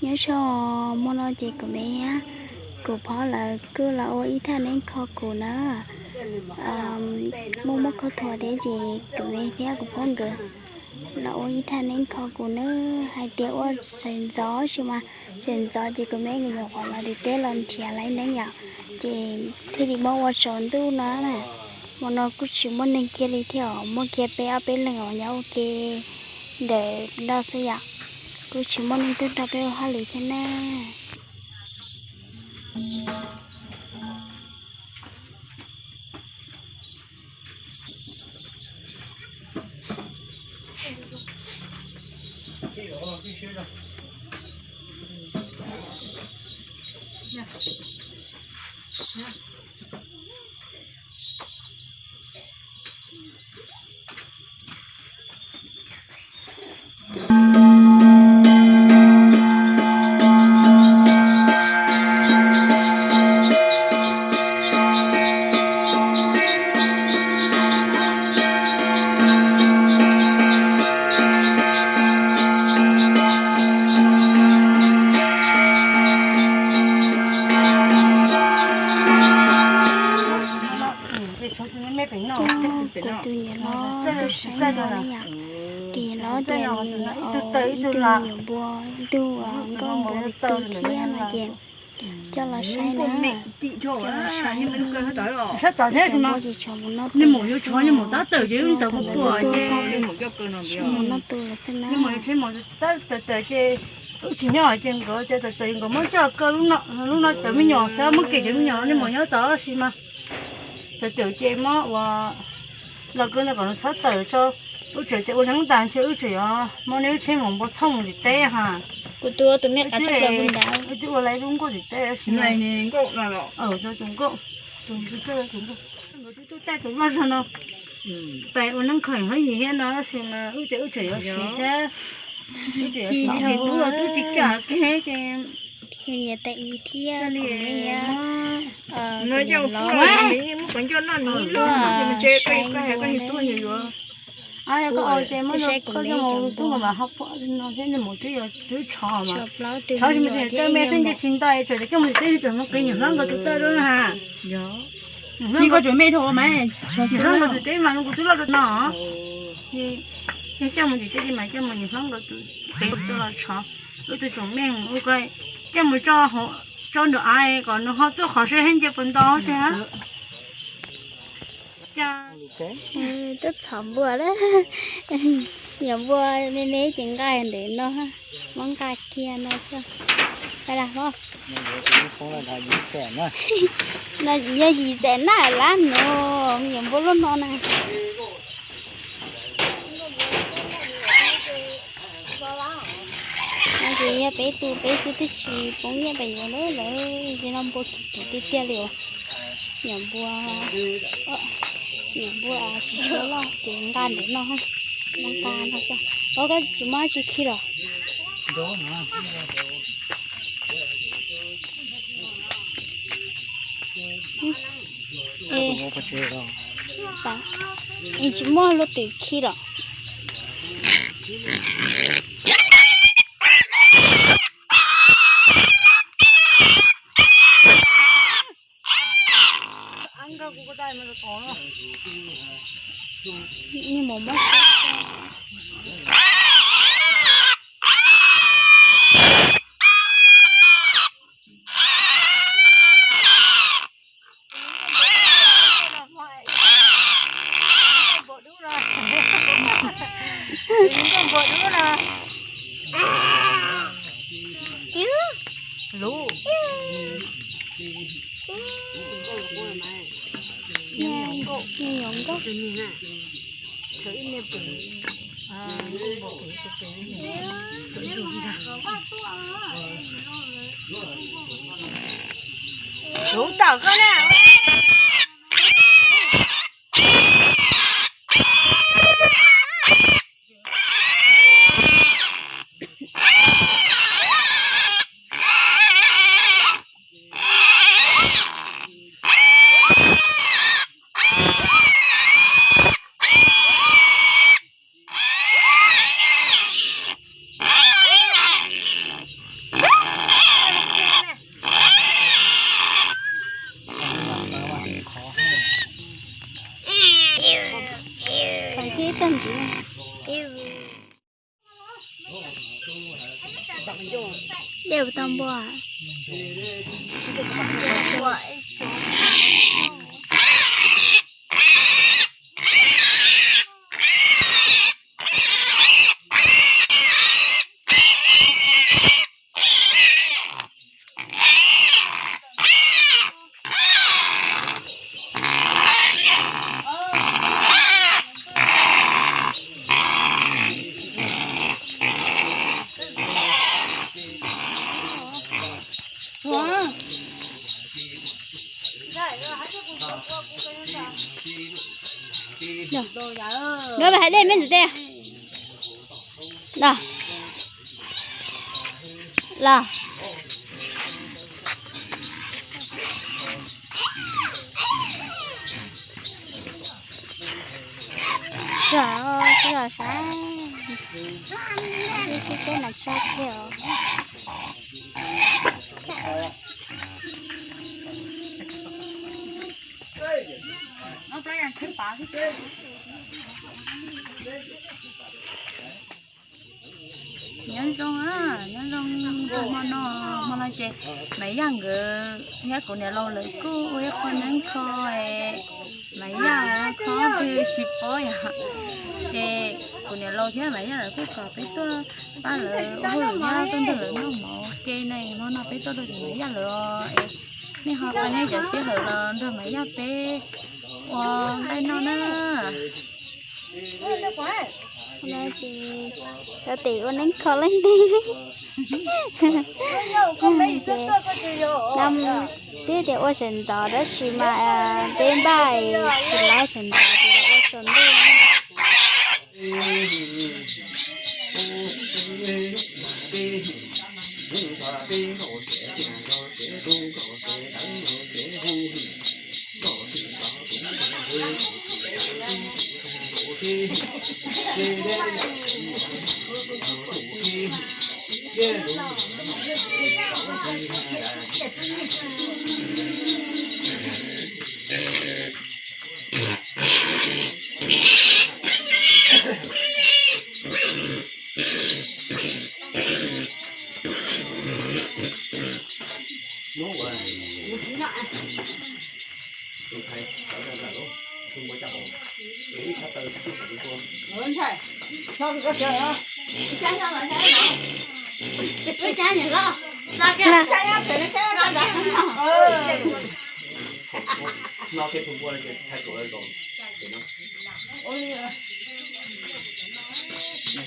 Nyob zoo, hmo no ces kuv me thiab kuv phob lawv kuj los ua ib thaj neeb kho kuv na. Muaj muaj khaub thuas thiab ces kuv me thiab kuv phob nkawd los ua ib thaj neeb kho kuv na. Hais tias ua sawv ntxov sis mas sawv ntxov ces kuv me nkawd nyuam qhuav los tim teb los nrhiav laiv neeb yom, ces thiaj li muab ua tsaus ntuj no na. Hmo no kuj tsis muaj neeg kiag li thiab os, muaj kiag peb ob peb leeg os nyob ua ke ntawm no xwb yom. Kuj tsis muaj neeg tuaj nrog peb ua hauj lwm thiab na. Coj kuv tus niam hlob tuaj saib npua na yom. Tus niam hlob tias nws au ib tug me nyuam npua, ib tug nkauj npua tu thiab no ces coj los saib na, coj los saib. Cov npua ces tshuav mus noj tus xwb, thaum ntawd lawv tuaj tag ces tshuav mus noj tus lawm xwb na. Wb tsis nyob ces nkawd tias txawm nkawd muab coj kaw lub no, lub no cov me nyuam xwb, muab kev cov me nyuam nej mus nyob tod si mas. Txawm ces muab ua los kaw no kom nws txhob tawm tso. Wb tseem tias ua neeb tas ntshe wb tseem yuav muab neb tsheb mus npua thooj tim teb ha. Kuv tus tus me qav tshaj plaws hu nrad, wb twb ua laiv lub nkauj tim teb si no. Tus nkauj, tus nkauj, tus nkauj, nkawd twb tuaj taij tus loj zog no. Pais ua neeb kho hlob yim thiab no tab sis mas wb tias wb tseem yuav siv thiab. Wb tseem yuav siv ces tub los twb tsis kam kiag ces thiaj li thiab li muab no coj los muab kom nco noj nws ib lub no ces ntshe koj hais koj niag tub nws yuav. Koj ua ces muab koj coj mus tub mas ho pom no thiab, nws mus twb yuav twb tsho mas. Tsho tsis me tawj me xwb nce tsis nto es tseem coj mus tim teb tseem mus qiv niam hlob nkawd tus tawj rau na. Yog koj tseem me dhau mas, niam hlob nkawd tus teb mas kuv twb loj rau no. Coj mus tim teb mas coj mus niam hlob nkawd tus teb tus tawj los tsho. Wb tus tseem me ua ko, coj mus tso nram av kom nws ho tuaj qhov seb nce puas nto thiab. Twb txhom npua lawm. Nyuam npua me me ces nqa ntev no, muab nqa kiag no xwb. Yog yim xees na lab no, me nyuam npua loj no na. No ces yog peb tus peb xwb twb tsis poob nyiaj pes yuav lawm, ces no npua kiv kiv tiag tiag li os. Nyuam npua, nyuam npua tsis tshua loj ces nqa ntev no, nqa no xwb. Ua koj tsis muab tsis khi los. Es tsis muaj lub twm khi los. Tus tawm koj na. Dej puas tau npua? Nkawd hais dej me ntsis tej. Los. Tsis los saib, ib sib teb mas tso kiag os. Nyob zoo, nyob zoo, hmo no, hmo no ces Maiv Yaj nkawd thiab kuv niam laus lawv kuj ua ib qho neeb kho, Maiv Yaj kho twg tsis paub yom. Ces kuv niam laus thiab Maiv Yaj lawv kuj kom peb tuaj pab lawv ua hauj lwm thiab tuaj nrog lawv noj mov ua ke na. Hmo no peb tuaj rau tim Maiv Yaj lawv es nej ho pab neb cov sij hawm los nrog Maiv Yaj peb ua nqaij noj na. Ces rau tim ua neeb kho leej twg. Ces twb tias ua sawv ntxov tab sis mas peb npaj tsis laib sawv ntxov ces los ua tsaus ntuj.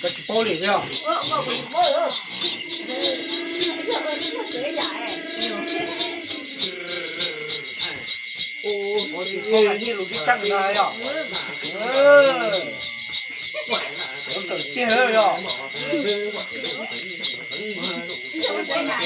Koj tsis paub li thiab. Ua tsis paub hais tias lus tib tag na yom. Ua tawm tiag yom. Muab rau yawg ntawd na,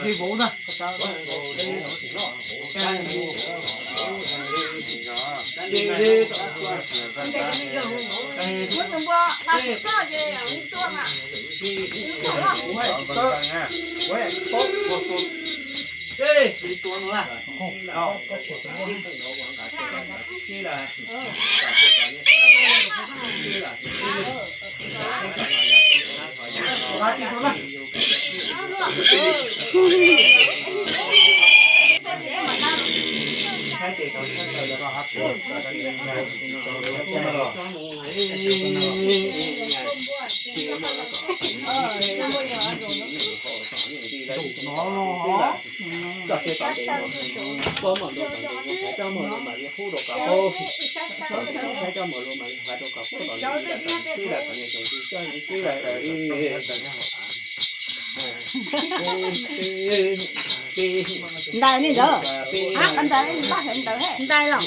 yawg vauv ntag. Ntais li ntawd. Ntais los.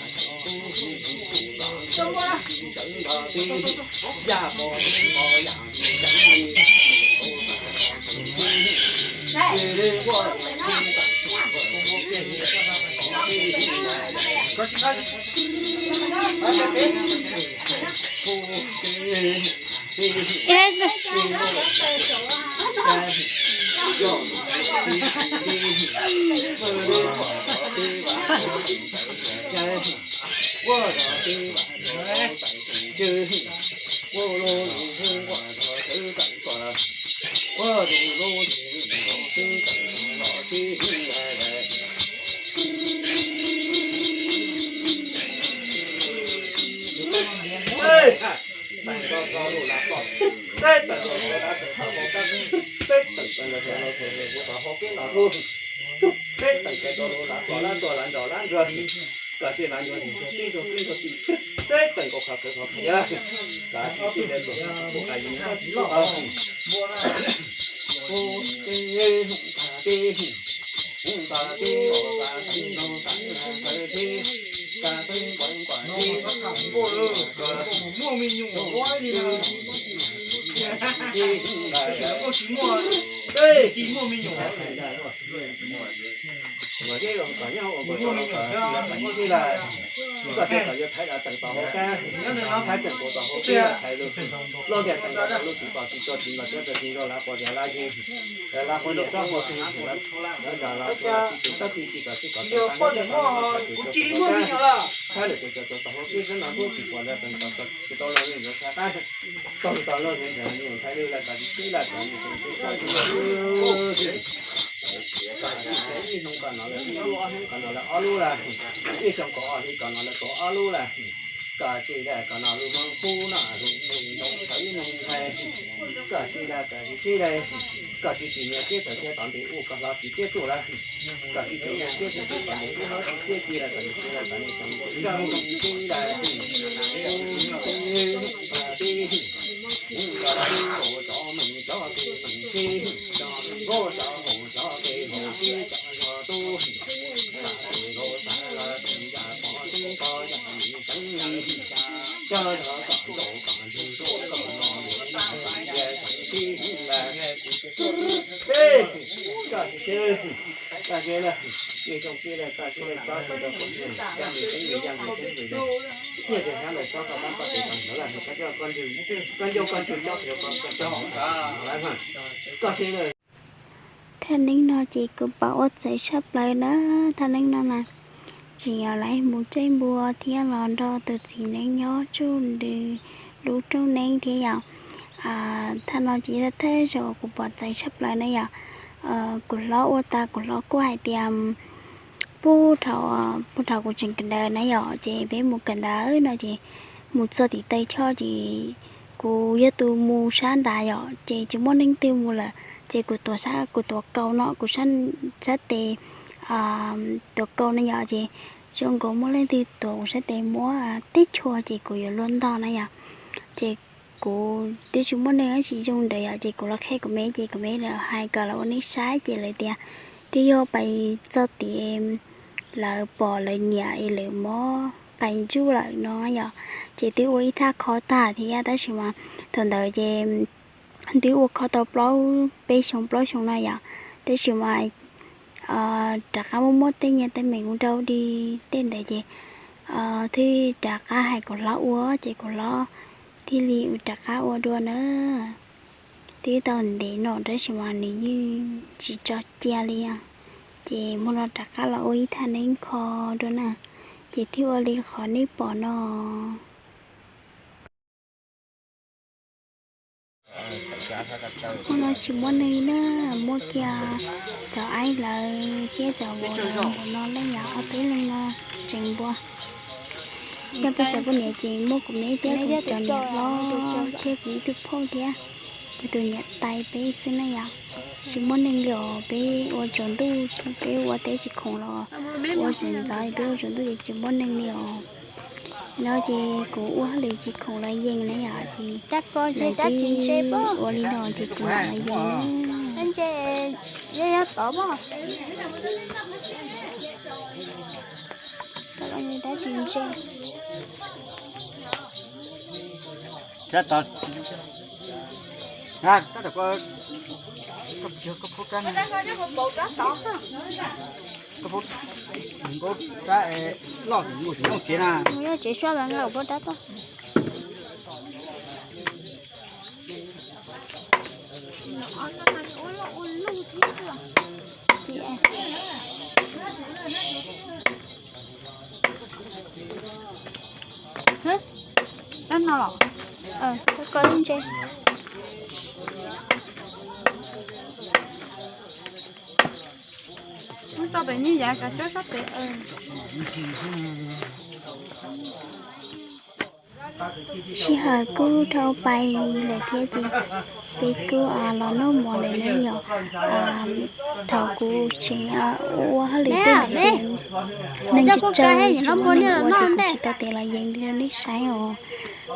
Peb teem cov lus lav pom lav tuag lav nrog lav ntsuag, kom tej lav ntsuag tib nrog tib nrog tib, peb teem nkaus qhov kawg qhov khav, kom tib sib de tuag, kuv qas yus nyob tsis loj. Muaj me nyuam ua li na. Koj tsis muaj, tsis muaj me nyuam. Muaj me nyuam thiab, koj thiaj kom yuav thaiv los teem tom hauv kab, thaiv teem kuv tom hauv kab, thaiv lub, loj tias teem tom lub tsis pom tsis tuag tsis ntos cov tsis zoo, lav pom tias lav yig, lav pom niam tsob hmo xwb, lav nrog lav tsis tus tab ti tsis kom tsis kom tsis kom tsis muaj me nyuam los thaiv lawm cov cov tom hauv kab xwb no kuj tsis pom lawv teem tom tsis tau los li ntawd. Tau tau loj ntawd ntawd nws thaiv lwm lawm kom tsis txib lawm kom nws tsis txib lawm. Ib hnub kom no lawm ib lub, ob hnub kom no lawm ob lub lawm, ib xyoo kom ob hlis kom no lawm kom ob lub lawm. Kom tsis lawm kom no lub hmoov pub no lub ntoo thawv ib ntoo ntxhais. Kom tsis lawm kom tsis txib lawm, kom tsis tsis nyias txib tawm thiab tom ntej ub kom hlob tsis txib tuaj lawm. Kom tsis tsis nyias txib tawm thiab tom ntej ub hlob tsis txib ci lawm kom tsis txib lawm kom nws tsis txib lawm. Koj seb lawm. Thaj neeb no ces kuv pom ua txawv tshaj plaws na. Thaj neeb no na, tseem yog lawv mus tsev npua thiab los nrog tus txiv neeb nyob tsuj lub rooj neeb thiab yom. Thaj no ces thaj zaum kuv pom txawv tshaj plaws na yom. Kuv hlob ua tas kuv hlob kuj hais tias puag thaum, puag thaum kuv tseem kawm ntawv na yom, ces peb mus kawm ntawv no ces mus txog tim taw choj ces kuv yog tus mus sab nrad yom, ces tsis muaj neeg twg mus lawm, ces kuv tuav sab, kuv tuav kaus no, kuv sab, sab tes tuav kaus no yom, ces zoo nkaus muaj leej twg tuav kuv sab tes muab teb chua ces kuv yuav luag ntog na yom. Ces kuv twb tsis muaj neeg dab tsi zoo ntawd yom, ces kuv los qhia kuv me ces kuv me lawv hais kom lawv ua nej saib ces lawv tias twb yog pais txog tid lawv pom lawv niam es lawv mob qais ntsuj lawm no yom. Ces twb ua ib thaj khob tag thiab tab sis mas thaum ntawd ces twb ua khob tau plaub peb xyoo plaub xyoo no yom, tab sis mas rov qab muaj muaj tej nyuag teeb meem ua rau dig tej ntawd ces thiaj rov qab hais kuv hlob ua ces kuv hlob thiaj li rov qab ua dua na. Twb tau ntev no tab sis mas nws yeej tsis tso cia li os. Ces hmo no rov qab los ua ib thaj neeb kho dua na, ces thiaj ua li qhov nej pom no. Hmo no tsis muaj neeg na, muaj kiag cov aib lawv thiab cov vauv lawv ntawm no leej yom, ob peb leeg no tseem npua. Yog peb cov poj niam ces muaj kuv me thiab kuv cov niam hlob thiab kuv ib tug phauj thiab kuv tus niam tais peb xwb na yom. Tsis muaj neeg li os, peb ua tsaus ntuj, peb ua teb tsis khoom los ua tsis ntxov, peb ua tsaus ntuj ces tsis muaj neeg li os. No ces kuv ua hauj lwm tsis khoom los yees na yom, ces lawv twb ua li no ces kuv mam los yees na. Mus yog tsev suab lawv nqa ua pab rab toj. Rab no los? Koj lub ntse. Muab tso pem niag yav kav tsawb sab pem. Sij hawm kuj dhau pais lawm thiab ces peb kuj los noj mov lawm na yom. Thaum kuv tseem ua hauj lwm tej ntawd ces neeg tsawg tsawg tsis muaj neeg ua ces kuv tsis tau tes los yees li rau nej saib os.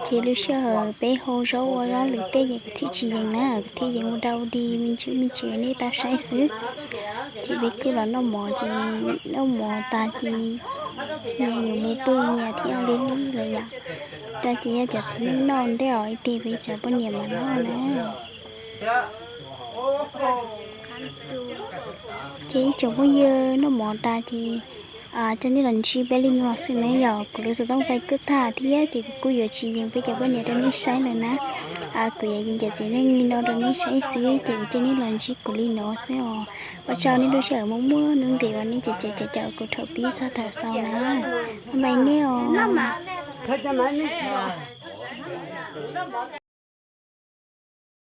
Ces lub sij hawm peb hau zaub ua hauj lwm tej ces kuv thiaj tsis yees na, kuv thiaj yees ua rau dig me ntsis me ntsis nej tau saib xwb. Ces peb kuj los noj mov ces noj mov tas ces nyias yuav mus pw nyias thiab li lawm yom. Rau ces yog cov txiv neej noj ntej os, ib tig peb cov poj niam mam noj na. Ces ib tsoom phooj ywg, noj mov tas ces coj nej los ntsib peb li no xwb na yom. Kuv lub xov tooj fais kuj tag thiab ces kuv kuj yuav tsis yees peb cov poj niam rau nej saib lawm na. Kuv yuav yees cov txiv neej li no rau nej saib xwb ces kuv coj nej los ntsib kuv li no xwb os. Ua tsaug nej lub sij hawm muaj muaj hnub nqis uas nej caum caum kuv thaum pib txog thaum xaus na. Bye bye nej os.